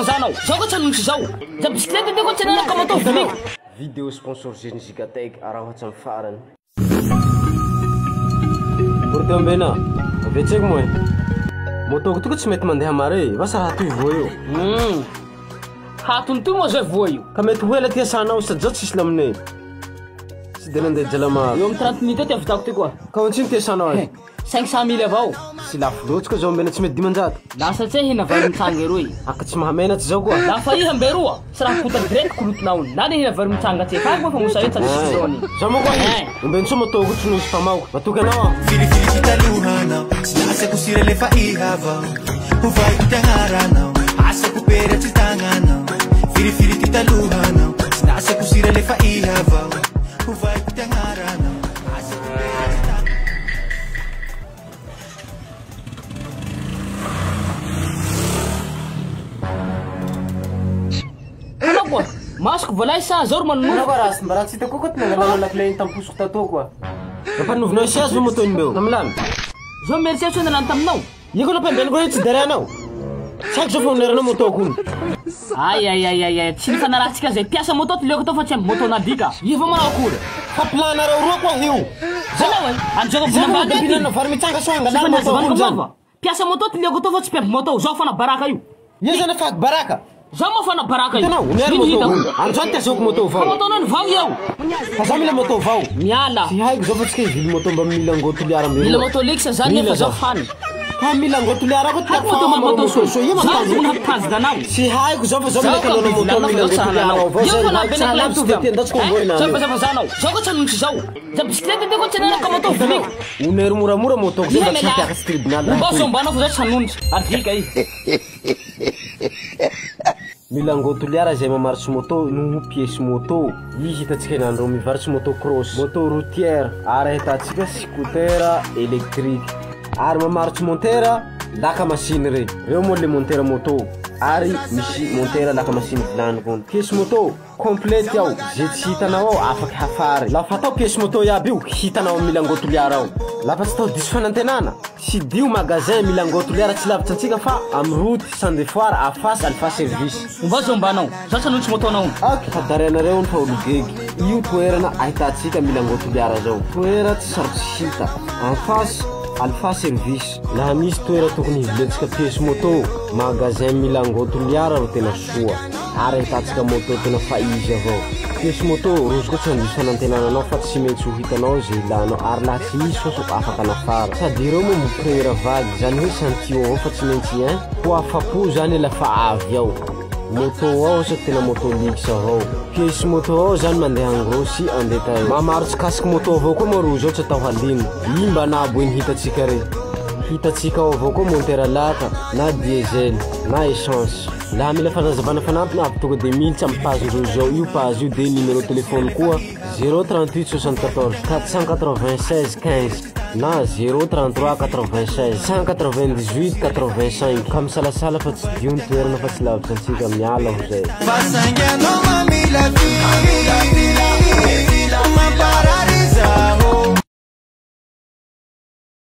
vazavazanao. Zao koa tsy hanomboka izao. Za bisikileta ty koa tsy ananako ka moto viliko. Vidéo sponsorisée ny Gigatech araho hatramin'ny farany. Porteo ambena, avetseko moa e. Moto-ko ty koa tsy mety mandeha mare, vasa raha toy voa io. Hum. Hatony toy moa zay voa io. Ka mety ho ela ty asanao sady zao tsisy lamine. Tsy de nandeha jalama. Eo amin'ny 30 minutes eo ty ahavitako ty koa. Ka ohatrinona ty asanao azy? 500 mille avao. Tsy lafo loatsy koa zao ambena tsy mety 500. Lasa tse hena vary mitsanga eroy. Aka tsy mahamenatsy zao koa. Lafa iha mberoa, tsy raha potaka direct kolotinao. Na le hena vary mitsanga tse fa fa mosare tsy Ay. zony. Zao moa koa Eh. Ombentsy moto ko tsy misy mpamaoka. Matoky anao aho. Filifily ty talohanao Tsy lasako sira lefa ihavao Hovaiko ty agnaranao Asako peratsy tagnanao Filifily ty talohanao Tsy lasako sira lefa ihavao Hovaiko ty agnaranao Asako peratsy tagnanao Anao koa, masoko voalay sa zao ro Anao manonofy. koa raha mba raha tsy hitako koa ty nangalanao lakile iny tamposiko tato koa. Nampanovinao isy azy ve moto iny mbeo? Namilany. Zao mieritreritra hoe nalany taminao. Io koa nampembeloko hoe tsy deranao. Tsy haiko zao fa oneranao moto ko. Ay ay ay ay ay, tsy nifanarahantsika zay mpiasa moto ty leoko tao fa tsy ampy moto nadika. Io vao manao akory. Fa planareo roa koa io. Zalahy e, amizao Zay vola vao ambany aty. mpihinana vary mitsanga soa Tsy hangalana moto fanazavana ko zany. mava. Mpiasa moto ty leoko tao fa tsy mpiampy moto. Zao fana baraka io. Io zany faky baraka. Zao moa fana baraka io. Hitanao, onery Ino moto. hitako. Androany ty azahoako moto Fa vao. moto nao ny vao io. Fa za mila moto vao. Miala. Tsy haiko zao fa tsika hivily moto mba mila ango Toliara Mila mberoa. moto lex zany Mila nefa zao zao. fany. Ka mila ango Toliara koa Haiko moto ma moto soa. soa. Io Zao mampanjo. tokony hampitanjaka anao. Tsy haiko zao fa zao Zao mila ka kalona moto mivilana mila fa zao ango Toliara sahananao. avao Io zay. fa Tsy nabena halavitsy mitovy de ty andatsiko am. amboy Zao nany. vazavazanao. Zao koa tsy hanomboka izao. Za bisikileta ty koa tsy ananako ka moto viliko. Onery moramora moto ko zay Iha mba tsy miala. hampiakatsy tribunal raha Mba toy. zombanao fa zao tsy hanonitra. Adika izy. Mila ango Toliara izay mamarotsy moto noho pièce moto. Izy hitantsika henandreo mivarotsy moto cross, moto routière, ary ahitantsika scooter électrique. Ary mamarotsy montera laka machine rey. Reo moa le montera moto. Ary misy montera laka machine vilany koa. Pièce moto complète ao. Zay tsy hitanao ao afaky hafary. Lafa atao pièce moto iaby io hitanao amin'ny Milango Toliara ao. Lafa tsy tao diso fanantenana. Tsy dio magasin Milango Toliara tsy lavitsy antsika fa amin'ny route sans foire à face Alpha Service. Mba zombanao. Zao tsy hanonitra moto anao. Ak hadaranareo ny fa olo gegy. Io toerana ahitantsika Milango Toliara zao. Toera tsy sarotsy hita. En face Alpha Service. Laha misy toera tokony hivilantsika pièce moto, magasin Milango Toliara ro tena soa. Ary ahitantsika moto tena fa izy avao. Pièce moto rozy koa tsy handiso fanantenana anao fa tsy maintsy ho hitanao zay ilanao ary laha tsy izy soso afaka anafara. Sady ireo moa mbo première vague zany hoe santio avao fa tsy maintsy hein. Ho afapo zany lafa avy ao. Moto ao sa tena moto luxe avao. Pièce moto ao zany mandeha en gros sy en détail. Mamarotsy casque moto avao koa moa rozy ao tsy atao halino. Io mba nabo iny hitantsika re. Hitantsika ao avao koa montera laka na diesel na essence. Laha mila fanazavana fanampiny avy tonga de militsy amin'ny page ndrozy ao io page io de numéro téléphone koa 038 74 496 15 na 033 96 198 85 ka misalasala fa tsy dio ny toerana fa tsy lavitsy antsika miala ho zay. Fa saingy anao mamilafila Mamparary za.